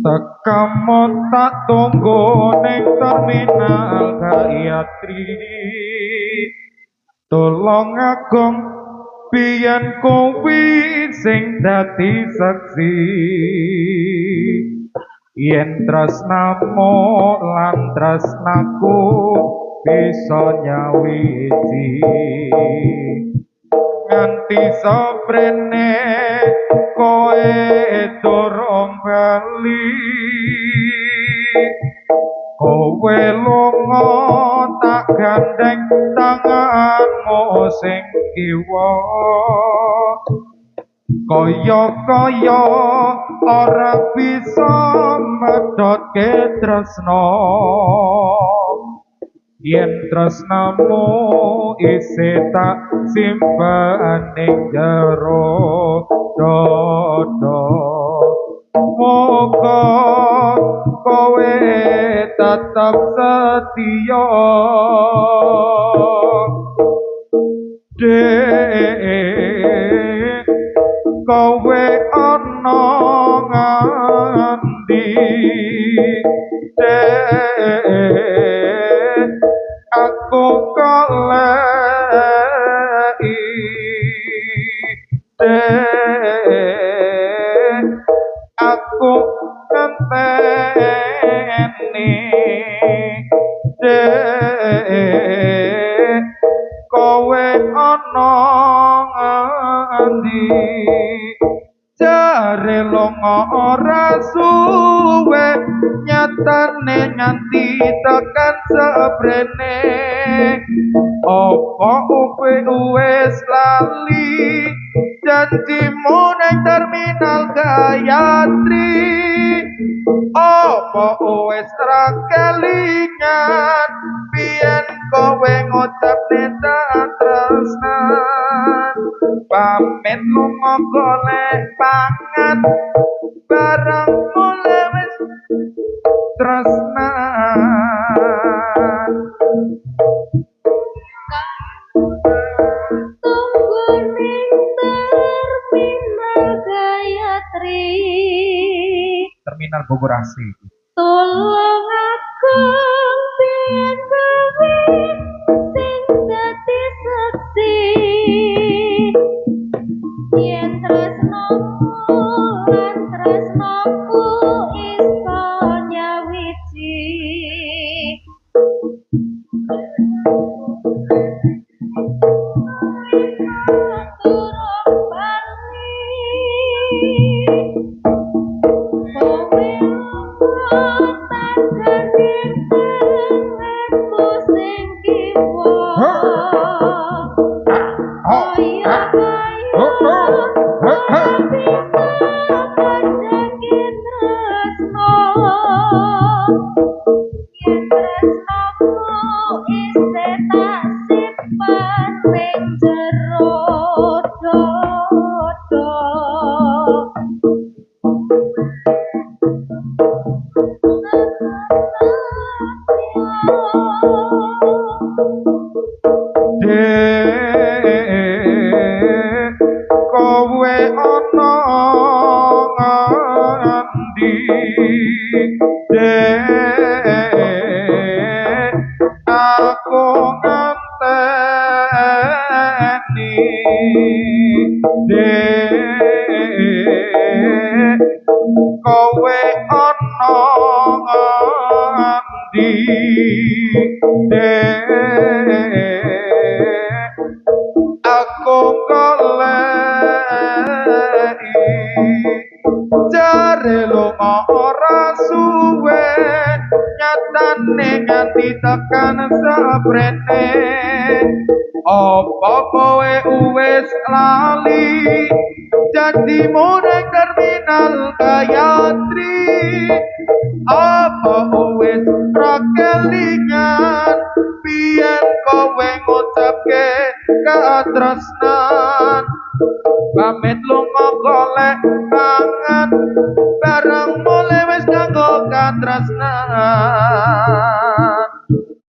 Tekamu tak tunggu ning terminal Gayatri. Tolong agung biyen kowe sing dadi saksi. Yen tresnamu lan tresnaku bisa nyawiji. Nganti saprene kowe durung bali. Kowe lunga tak gandeng tanganmu sing kiwa. Kaya-kaya ora bisa medhotke tresna. Yen tresnamu isih tak simpen ning jero dada. Muga kowe tetep setia. Dek kowe ana ngendi? Dek aku goleki. Dek aku ngenteni. Dek kowe ana ngendi? Jare lunga ora suwe, nyatane nganti tekan seprene. Apa kowe wis lali janjimu ning terminal Gayatri? Apa wis ra kelingan biyen kowe ngucapne tresnan? Pamit lunga golek pangan bareng mule wis tresnan. Tunggu ning terminal Gayatri. Terminal Bogor AC. Tolong agung biyen kowe sing dadi saksi. Yen tresnamu lan tresnaku iso nyawiji. Durung bali kowe lunga tak gandeng tanganmu sing kiwa. Kaya-kaya ora bisa medhotke tresna. Yen tresnamu isih tak simpen ning jero dada. Dek kowe ana ngendi? Dek aku ngenteni. Dek kowe ana ngendi? Dek aku goleki. Jare lunga ora suwe, nyatane nganti tekan seprene. Apa kowe wis lali janjimu ning terminal Gayatri? Apa wis ra kelingan biyen kowe ngucapke katresnan? Pamit lunga golek pangan bareng mule wis kanggo katresnan.